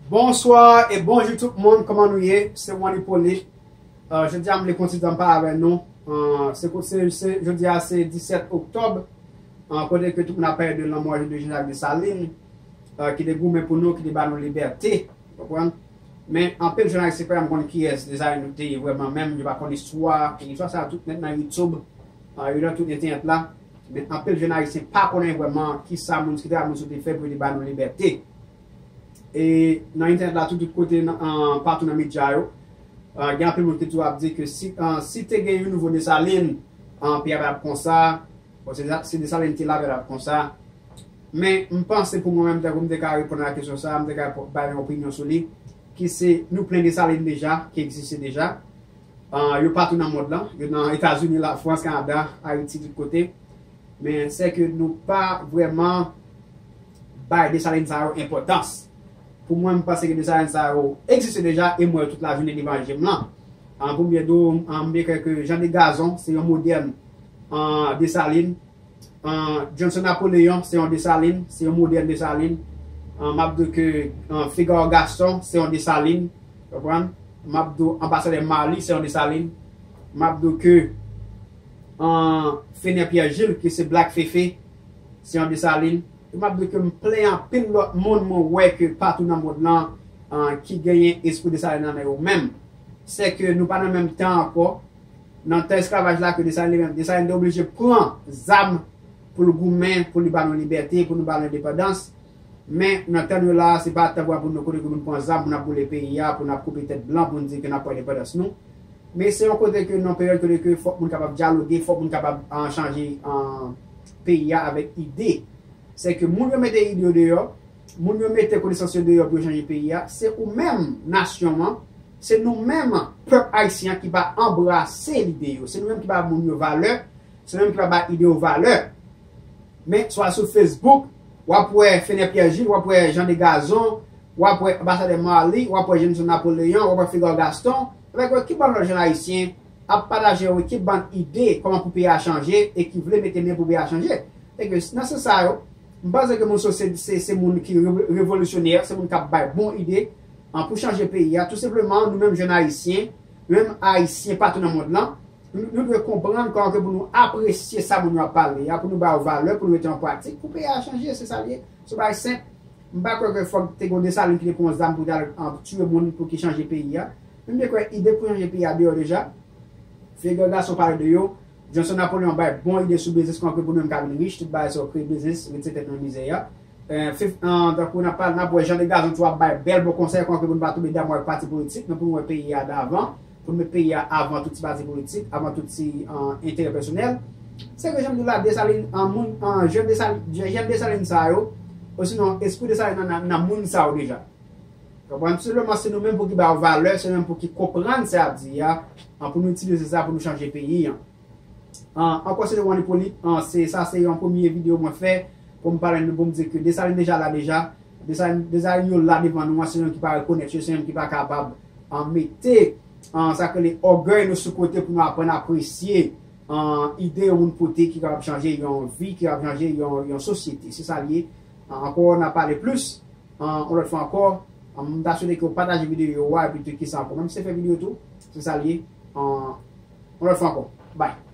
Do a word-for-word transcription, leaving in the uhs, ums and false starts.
Bonswa e bonjou tout moun, kòman nou ye? Se Juan Hyppolite. Uh, jodi a m vle kontinye ansanm avè nou. Uh, se, se, se, jodi a se disèt oktòb, uh, kote ke tout moun ap pale de lanmò de Jean-Jacques Dessalines, uh, ki te goumen pou nou, ki te ba nou libète. Konprann? Men anpil jèn ayisyen pa janm konn kiyès Dessalines te ye vrèman menm, yo pa konn istwa, e istwa sa tout nèt nan YouTube, uh, yo nan tout entènèt la. Men anpil jèn ayisyen pa konnen vrèman kisa moun ki te la moun sou te fè pou yo te ba nou libète. E nan entènèt la tou, tout kote, nan, an, patou nan medya yo, an, gen anpil moun ki toujou ap di ke si, an, si te gen yon nouvo Desalin, an, peyi a pa t ap konsa. Bon, se, si Desalin te la, peyi a pa t ap konsa. Men m panse pou mwen menm, tankou m te ka reponn a kesyon sa, m te ka bay yon opinyon sou li, ki se nou plen Desalin deja, ki egziste deja. An, yo patou nan mond lan, yo nan Etazini, Lafrans, Kanada, Ayiti, tout kote. Men se ke nou pa vrèman bay Desalin sa yo enpòtans. Pou mwen, m panse ke Desalin sa yo egziste deja e m wè yo tout lajounen devan je m lan. An, pou m byen di w, an, m byen kwè ke Jean Desgazons se yon modèn, an, Desalin. An, Johnson Napoléon se yon Desalin, se yon modèn Desalin. An, m ap di w ke, an, Figaro Gaston se yon Desalin, konprann? M ap di w Anbasadè Marly se yon Desalin. M ap di w ke, an, Fener Pierre Gilles, ki se Black Fefe, se yon Desalin. E m ap di w ke m plen anpil lòt moun mwen wè ke patou nan mond lan, an, ki genyen espri Desalin nan yo menm. Se ke nou pa nan menm tan ankò. Nan tan esklavaj la ke Desalin li menm, Desalin te oblije pran zam pou l goumen, pou li ba nou libète, pou nou ba nou endepandans. Men nan tan nou la, se pa tan pou nou kote ke pou nou pran zam, pou n ap boule peyi a, pou n ap koupe tèt blan, pou n di ke n ap pran endepandans nou. Men se yon kote ke nan peryòd kote ke fòk moun kapab dyaloge, fòk moun kapab, an, chanje, an, peyi a avèk ide. Se ke moun yo mete ide yo deyò, moun yo mete konesans yo deyò pou yo chanje peyi a, se ou menm nasyon an, se nou menm pèp ayisyen an ki pa anbrase lide yo, se nou menm ki pa ba moun yo valè, se nou menm ki pa ba ide yo valè. Men swa sou Facebook, w ap wè Fener Pierre Gilles, w ap wè Jean Desgazons, w ap wè Anbasadè Marly, w ap wè Johnson Napoléon, w ap wè Figaro Gaston, avèk wè ki bann lòt jèn ayisyen ap pataje yon ekip bann ide kòman pou peyi a chanje e ki vle mete men pou peyi a chanje. E ke nan sans sa yo, m panse ke moun sa yo se, se, se moun ki revo-, revolisyonè, se moun k ap bay bon ide, an, pou chanje peyi a. Tou senpleman, nou menm jèn ayisyen, nou menm ayisyen patou nan mond lan, nou, nou dwe konprann kòman ke pou nou apresye sa moun yo ap pale a, pou nou ba yo valè, pou nou mete an pratik, pou peyi a chanje, se sa l ye. Se yon bagay senp. M pa kwè ke fòk te gen yon Desalin ki te pran zam pou te al, an, tiye moun pou ki chanje peyi a. Men m te kwè ide pou chanje peyi a deyò deja. Figaro Gaston pale de yo. Johnson Napoléon bay bon ide sou biznis, kòman ke pou nou menm ka vin rich, tout bagay sa yo, kreye biznis, retire tèt nou nan mizè a. Eh, fif, an, tankou n ap pale, n ap wè Jean Desgazons tou ap bay bèl bon konsèy, kòman ke pou nou pa tonbe damou ak pati politik, men pou nou wè peyi a davan, pou nou met peyi a avan tout ti pati politik, avan tout ti, an, enterè pèsonèl. Se ke jan m di w la, Desalin, an, moun, an, jèn Desalin, jèn Desalin sa yo, osinon espri Desalin nan, nan, nan moun sa yo deja. Konprann? Tou senpleman, se nou menm pou ki ba yo valè, se nou menm pou ki konprann sa y ap di a, an, pou nou itilize sa pou nou chanje peyi an. An, ankò se Juan Hyppolite, an, se, sa se yon premye videyo mwen fè pou m pale nou, pou m di ke Desalin deja la deja. Desalin, Desalin yo la devan nou an, se nou ki pa rekonèt yo, se nou ki pa kapab, an, mete, an, sa k rele ògèy nou sou kote pou nou aprann apresye, an, ide yon moun pote ki kapab chanje yon vi, ki kapab chanje yon, yon sosyete. Se sa l ye. An, ankò, n a pale plis. An, yon lòt fwa ankò, an, m ta swete ke w pataje videyo a, epi tou kisa ankò. Menm si se fè videyo tou, se sa l ye. An, yon lòt fwa ankò. Bye.